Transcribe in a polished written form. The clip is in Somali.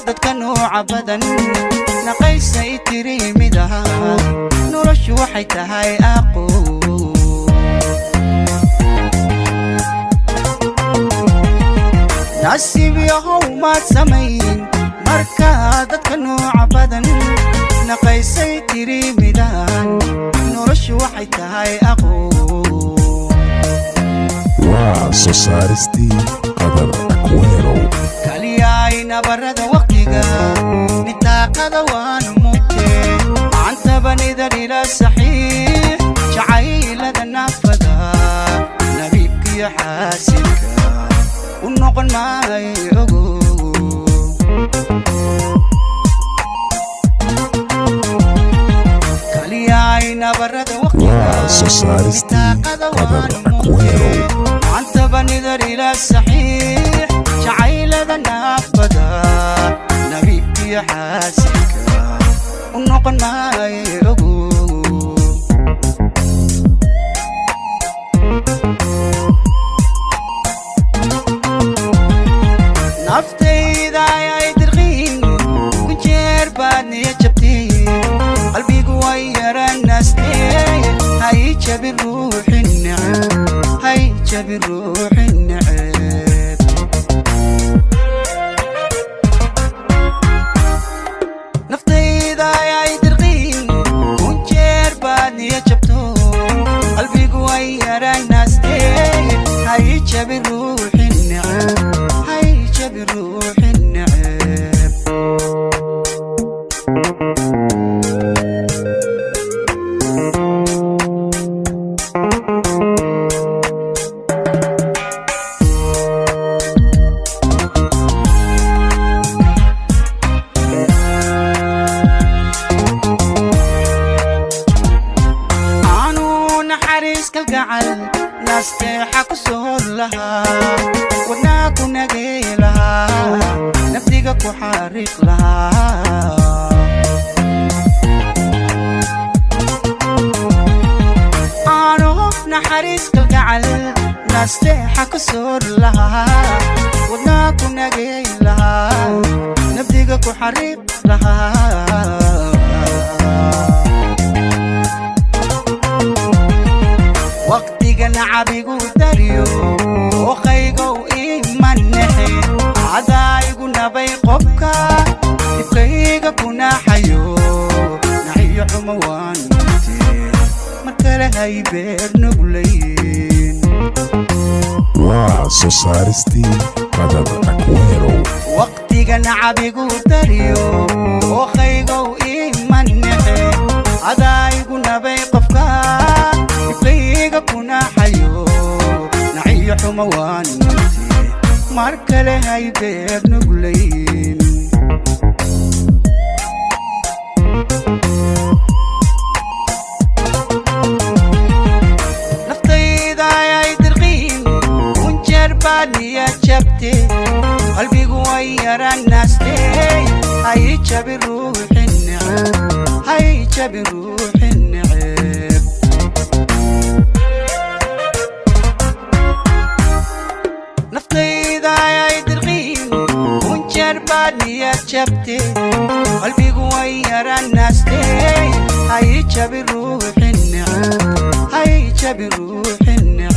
Dadka nooca badan naqaysay tiri midaha, noloshu waxay tahay aqoon. Nasiib yahow maad samayn markaa dadka nooca badan naqaysay tiri midaan, noloshu waxay tahay aqoon. Waa soo saaristii Qadar Akwerow. Kaliyaay nabarada waqtiga nitaaqada waan mugte, macantabanida ila saxiix jacaylada naafada, nabiibkiyo xaasidka u noqon maayo ogo. Kaliyaay nabarada waqtiga Waa soo saaristii nitaaqada Qadar waan mugte, Akwerow. macantabanidar ila saxiix jacaylada naafada, nabiibkiyo xaasidka u noqon maayo ogo. Naftayda ayay dirqiin ku jeer baad niya jabtay, qalbigu way yaranaastee, hay jabin ruuxi neceb, hay jabin ruuxi neceb. Naftayda ayay dirqiin kun jeer baad niya jabto, qalbigu way yaranaastee, hay jabin ruuxi neceb, hay jabin ruuxi neceb. Aanu naxariis kalgacal nasteexa ku soor lahaa, wadnaa ku nagay lahaa, naftiga ku xariiq lahaa. Aanu naxariis kalgacal nasteexa ku soor lahaa, wadnaa ku nagay lahaa, naftiga ku xariiq lahaa. Waqtiga nacabigu dariyo ooqaygow imanexe, cadaayigu nabay qobka dibkayga kunaxayo, naxiyo xumo waan mutee, mar kale hay beer nuglayn. Waa soo saaristii Qadar Akwerow. Waqtiga nacabigu dariyo ooqaygow imanexe, cadaayigu nabay qofka dibkayga kunaxayo, naxiyo xumo waan mutee, mar kale hay beer nuglayn. Naftayda ayay dirqiin kun jeer baad niya jabte, qalbigu way yaranaastee, hay jabi ruuxi neceb, hay jabi ruuxi neceb. Naftayda ayay dirqiin kun jeer baad niya jabte, qalbigu way yaranaastee, hay jabi ruuxi neceb, hay jabi ruuxi neceb.